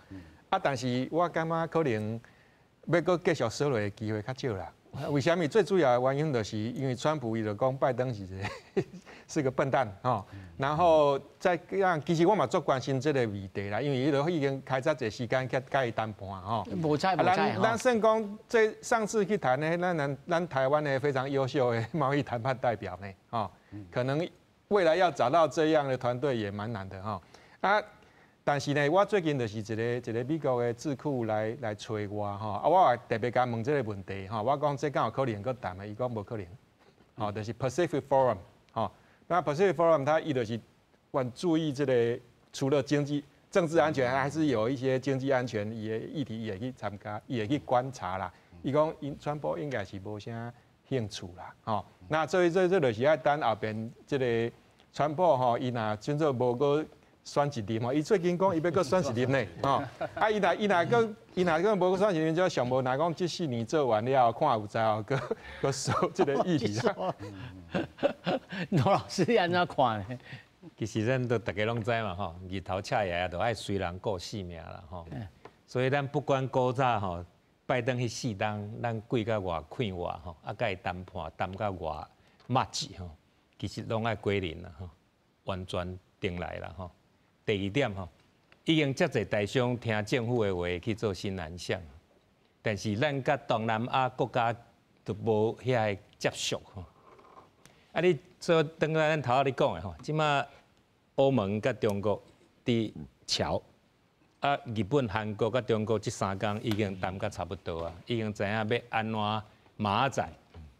啊，但是我感覺可能欲閣繼續鎖落的機會較少啦。為啥物？最主要的原因就是因為川普伊就講拜登是一個是個笨蛋吼，然後再講，其實我嘛足關心這個議題啦，因為伊都已經開遮濟時間去共伊談判吼。無彩無彩。咱算講這上次去談呢，咱台灣的非常優秀的貿易談判代表呢，吼，可能未來要找到這樣的團隊也蠻難的吼。啊。但是呢，我最近就是一個美國的智庫來揣我吼，啊，我也特別共問這個問題吼，我講這敢有可能閣談的？伊講無可能，吼，就是 Pacific Forum，吼，那 Pacific Forum 它伊就是很注意這個，除了經濟、政治安全，還是有一些經濟安全伊的議題，伊會去參加，伊會去觀察啦。伊講𪜶川普應該是無啥興趣啦，吼。那所以這就是愛等後邊這個川普吼，伊若真做無閣選一任吼，伊最近講伊欲閣選一任呢，吼。啊，伊若閣無閣選一任，就上無若講這4年做完了，看有才閣閣鎖這個議題啦。羅老師你按怎看呢？其實咱都逐家攏知嘛吼，日頭赤爺就愛隨人顧性命啦吼。所以咱不管古早吼，拜登彼四冬，咱跪甲偌快活吼，啊，共伊談判談甲偌密集吼，其實攏愛歸零啦吼，完全重來啦吼。第二點吼，已經遮濟台商聽政府的話去做新南向，但是咱佮東南亞國家都無遐个接觸吼。啊，你做轉來咱頭仔咧講的吼，這馬歐盟佮中國佇喬，啊，日本、韓國佮中國這三工已經談甲差不多啊，已經知影欲按怎明仔載，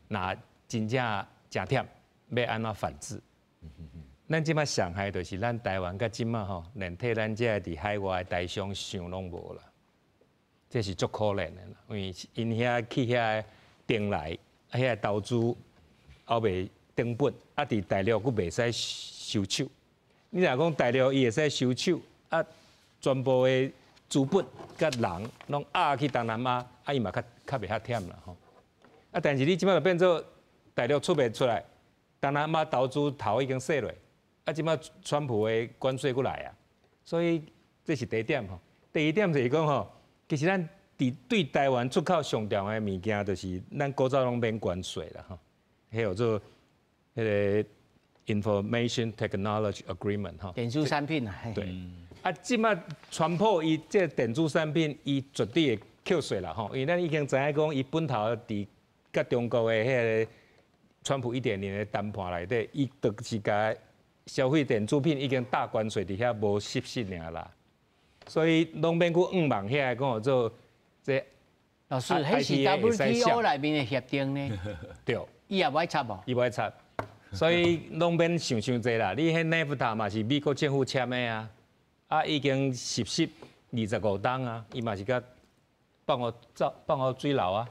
若真正誠忝，欲按怎反制。咱這擺上害就是咱台灣佮這擺吼，連替咱這个佇海外的台商想攏無啦，這是足可憐的啦，因為𪜶遐去遐訂來，啊遐投資猶未轉本，啊佇大陸閣袂使收手。你若講大陸伊會使收手，啊全部的資本佮人攏壓去東南亞，啊伊嘛較較袂遐忝啦吼。啊但是你這擺就變做大陸出袂出來，東南亞投資頭已經洗落。啊，這擺川普的關稅閣來啊，所以這是第一點吼。第二點就是講吼，其實咱佇對台灣出口上重要的物件，就是咱古早攏免關稅啦吼，彼叫做彼個 Information Technology Agreement 吼。電子產品啊。對。啊，這擺川普伊這電子產品，伊絕對會扣稅啦吼，因為咱已經知影講，伊本頭佇佮中國的彼個川普1.0的談判內底，伊就是共消費電子品已經打關稅佇遐無實質爾啦，所以攏免閣向望遐個講做這。老師，彼是 WTO 內面的協定呢？對。伊也無愛插無？伊無愛插，所以攏免想傷濟啦。你彼 NAFTA 嘛是美國政府簽的啊，啊已經實施25冬啊，伊嘛是共放予走，放予水流啊。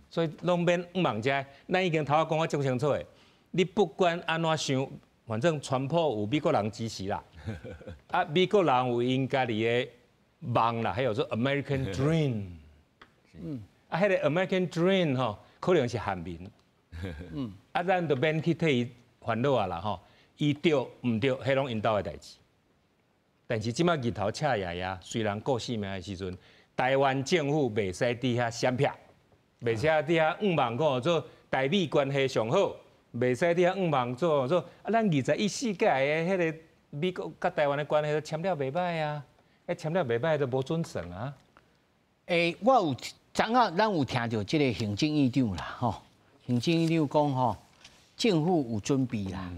所以攏免向望遮，咱已經頭仔講甲足清楚的，你不管按怎想。反正川普有美國人支持啦，啊，美國人有𪜶家己的夢啦，彼叫做 American Dream。啊，彼個 American Dream 吼，可能是漢民。啊，咱就免去替伊煩惱啊啦吼，伊對毋對，彼攏𪜶兜的代誌。但是這擺日頭赤掖掖，雖然顧性命的時陣，台灣政府袂使佇遐閃避，袂使佇遐向望講做台美關係上好。袂使佇遐向望做做啊！咱21世紀的彼個美國佮台灣的關係都簽了袂䆀啊，彼簽了袂䆀都無準算啊。欸，我有昨昏咱有聽著這个行政院長啦，吼，行政院長講吼，政府有準備啦，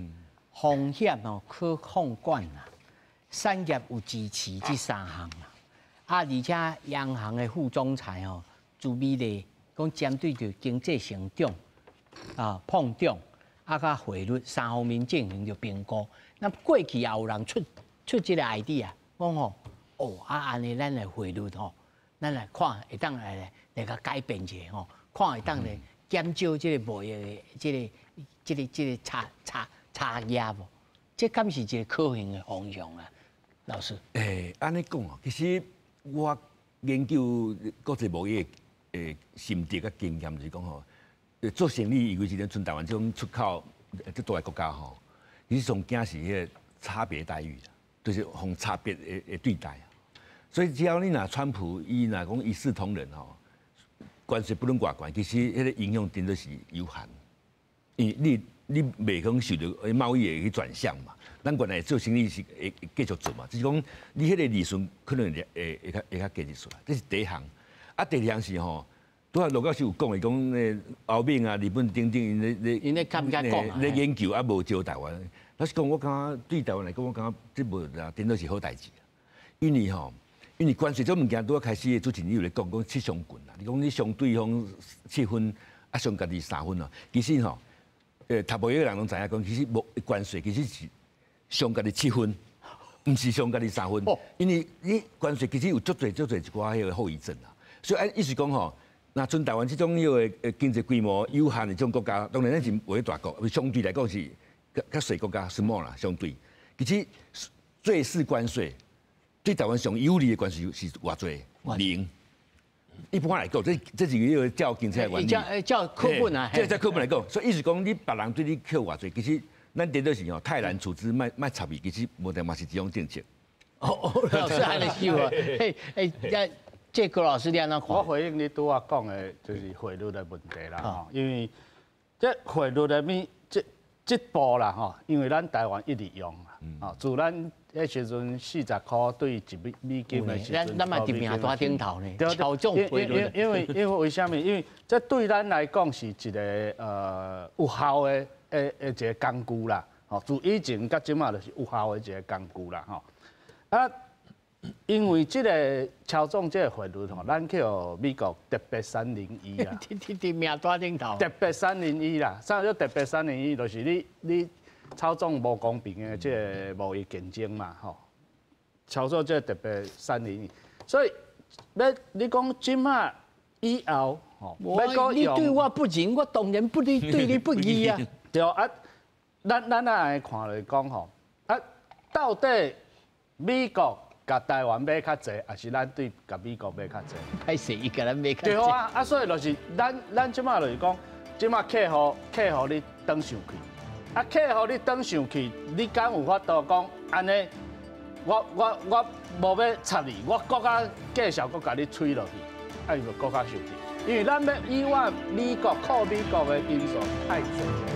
風險吼可控管啦，產業有支持這三項啦。啊，而且央行的副總裁吼朱美麗講，針對著經濟成長啊膨脹。啊，佮匯率三方面進行著評估。那過去也有人出出這個 idea，講吼，哦，啊，按呢咱的匯率吼，咱來看會當來來共改變一下吼，看會當來減少這個貿易的這個這個這個差差差額無？這敢是一個可行的方向啊，老師。欸，按呢講哦，其實我研究國際貿易的心得佮經驗就是講吼。做生意，尤其是像台灣這種出口這大个國家吼，其實上驚是彼個差別待遇，就是予差別的的對待。所以只要你若川普伊若講一視同仁吼，關稅不論偌懸，其實彼個影響真的是有限。因為你你袂可能受著貿易會去轉向嘛。咱原來做生意是會繼續做嘛，只是講你彼個利潤可能會會會較會較低一絲。這是第一項。啊，第二項是吼。拄仔羅教授有講的，講咧歐盟啊、日本等等，𪜶咧咧𪜶咧較毋敢講咧研究啊，無招台灣。老實講，我感覺對台灣來講，我感覺這無啊，頂多是好代誌。因為吼，因為關稅這物件拄仔開始，主持人有咧講講七雙棍啦。你講你相對方7分，啊傷家己3分哦。其實吼，讀貿易的人攏知影講，其實無關稅其實是傷家己七分，毋是傷家己三分。因為你關稅其實有足濟足濟一寡彼個後遺症啊。所以按意思講吼。那像台灣這種彼個經濟規模有限的這種國家，當然咱是袂大國，相對來講是較較細國家，small 啦，相對。其實最是關稅對台灣上有利的關稅是偌濟？零。一般來講，這這是彼個教經濟的原理。照照課本啊，這照課本來講，所以意思講，你別人對你扣偌濟，其實咱頂多是吼泰然處之，莫莫插伊，其實無定嘛是一種政策。哦，老師按呢想啊，嘿，欸，這郭老師你按怎看？我回應你拄仔講的，就是匯率的問題啦。吼，因為這匯率的物，這這步啦吼，因為咱台灣一直用啊，自咱彼時陣40箍對1美金的時陣，咱嘛佇名單頂頭呢，操縱匯率。因為為啥物？因為這對咱來講是一個有效的的的一個工具啦。吼，自以前到這馬就是有效的一個工具啦。吼，啊。因為這个操縱這个匯率吼，咱去予美國特別301啊，佇名單頂頭。特別三零一啦，啥叫特別三零一？就是你操縱無公平的這个貿易競爭嘛，吼。操作這个特別三零一，所以欲你講這馬以後吼，你對我不仁，我當然不對對你不義啊。對啊，咱來看來講吼，啊，到底美國共台灣買較濟，抑是咱對共美國買較濟？歹勢伊共咱買較濟。對啊，啊，所以就是咱這馬就是講，這馬客戶你轉生氣，啊，客戶你轉生氣，你敢有法度講按呢？我無欲插你，我閣較繼續閣共你催落去，啊，伊就閣較生氣，因為咱欲倚倚美國靠美國的因素太濟。